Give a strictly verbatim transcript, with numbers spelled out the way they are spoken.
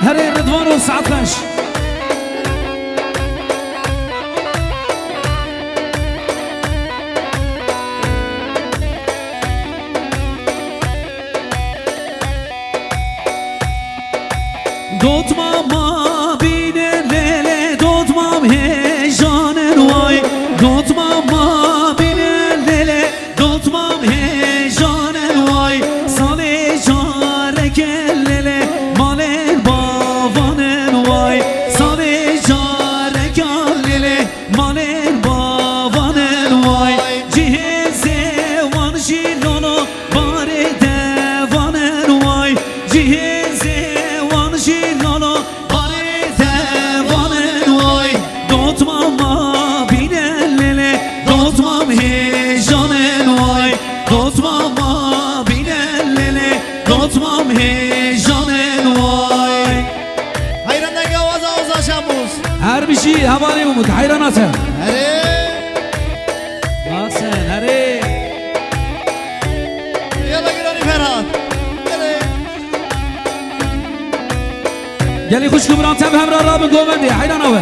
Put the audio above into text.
Herê Ridvan û saet xweş. Dotmam ma bîne lele, dotmam hêjanin way. Dotmam ma bîne lele, dotmam hêjanin way. Salê careke lele, malên bavanin way. Salê careke lele, malên bavanin way. Cihêzê wan jî lolo barê devanin way. Cihêzê wan jî lolo barê devanin way. Dotmam ma bîne lele, dotmam hêjanin way. Dotmam ma bîne lele, dotmam hêjanin way. Heyran denge awaza Oza Şemûz. Her bijî hevalê Umut, heyran ate. Herê. Bak sen, herê. Yala giranî Ferhat. Herê. Gelî xwişk û biran, tev hemra rabin govendê, heyran awe.